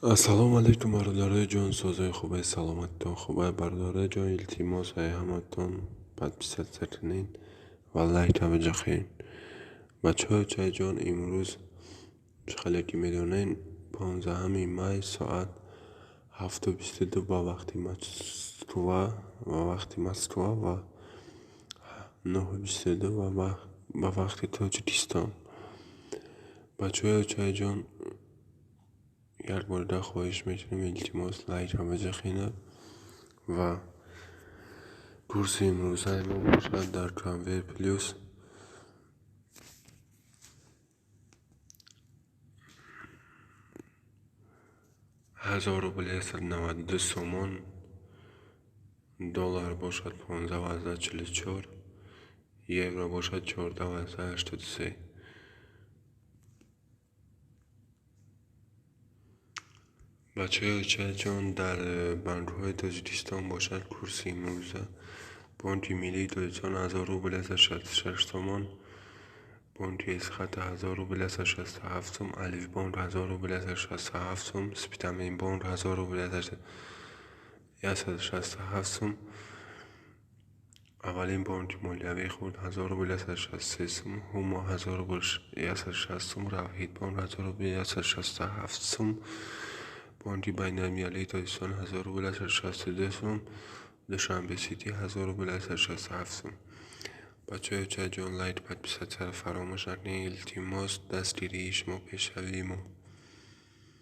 Ассалому алайкум, бародарои ҷон, созои хубе, саломатитон хубе, бародарои ҷон, илтимос, ай ҳаматон подписаться кунед ва лайка биҷахед. Бачаҳои ҷон, имрӯз чӣ хеле ки медонед, 15 май соат 7:22 ба вақти Москва ва 9:22 ба вақти Тоҷикистон. Бачаҳои ҷон, як бор хоҳиш мекунем, илтимос, лайка биҷахед ва курси имрӯзаи мо бошад дар Конвейер Плюс 1000 рубл 192 сомон, доллар бошад 15,44, евро бошад 14,83. Бачаҳои ҷон, дар банкҳои Тоҷикистон бошад курси имрӯза: Бонки Миллии Тоҷикистон 1000 рубл 166 сомон, Бонки Эсхата 1000 рубл 167 сом, Алифбонк 1000 рубл 167 сом, Спитаменбонк 1000 рубл 167 сом, Аввалин бонки молиявии хурд 1000 рубл 163 сом, Ҳумо 1000 рубл 160 сом, Равҳидбонк 1000 рубл 167 сом, Бонки байналмилалии Тоҷикистон 1000 рубл 162 сом, Душанбе Сити 1000 рубл 167 сом. Бачаҳои ҷон, лайк, подписатсияро фаромӯш накунед, илтимос, дастгирии шумо пешравии мо.